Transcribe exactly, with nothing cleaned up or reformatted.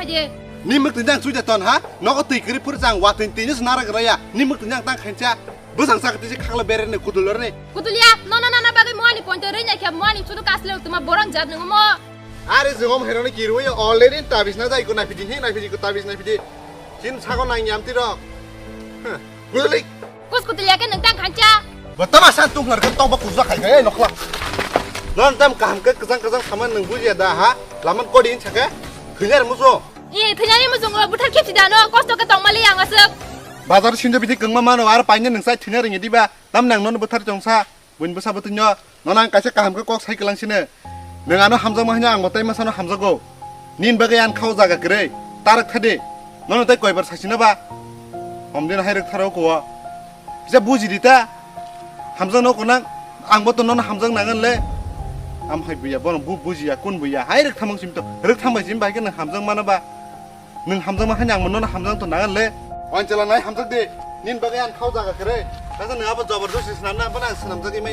Aje. Ni mwktwi nang chuida ton ha? Nogo twi kwrwi phuru chang watwi twi nus narak raya. Ni mwktwi nang tang khancha. Bwsang sak twi khakla berene kudulorne. Kudulia, no no no no bagwi moani point rwi nai khe moani chudu kasle tuma borang jat nungo mo. Are jongom heroni kirwi already tabis na jai ko na pidi hi na pidi ko tabis na pidi. Chin sago nang yam tiro. Kuduli. Kus kudulia ke nang tang khancha. Bo tama san tung lar ke tong ba kusa khai khai nokla. Non tam kaham ke kejang kejang saman nang buji da ha. Laman kodi in sake. Khingar muso. Ih, thwinani muchungo buthar khepsi dano, kosto khe tongmali ang aswk. Bazar sinjo bithi kwngma mano, aro paine nwng sai thwina ringya diba? Tam nang nono buthar chongsa, buini bwsa bwtwino, nono ang kaisa kaham khe kok sai kwlang sino. Nwng ano hamjakma hwnwi ang bo tei masano hamjago. Nini bagwi ang khao jaga kwrwi, ta rwk thadi. Nono tei koibar sasino ba? Homdin hai rwk tharo kuo. Kisa buji di ta. Hamjak no konang. Ang bo to nono hamjak nangan le. Am hai buya, bono bu bujiya, kun buya. Hai rwk thamang sim to. Rwk thambai sim bai khe nang hamjak mano ba. Nang hamjak ma hanya ang nono hamjak to nangan le. Wan chala nai hamjak de. Nin bagwi ang khao jaga khere. Kasa nang abo jabardasti swnam na, bana swnam jagwi mai.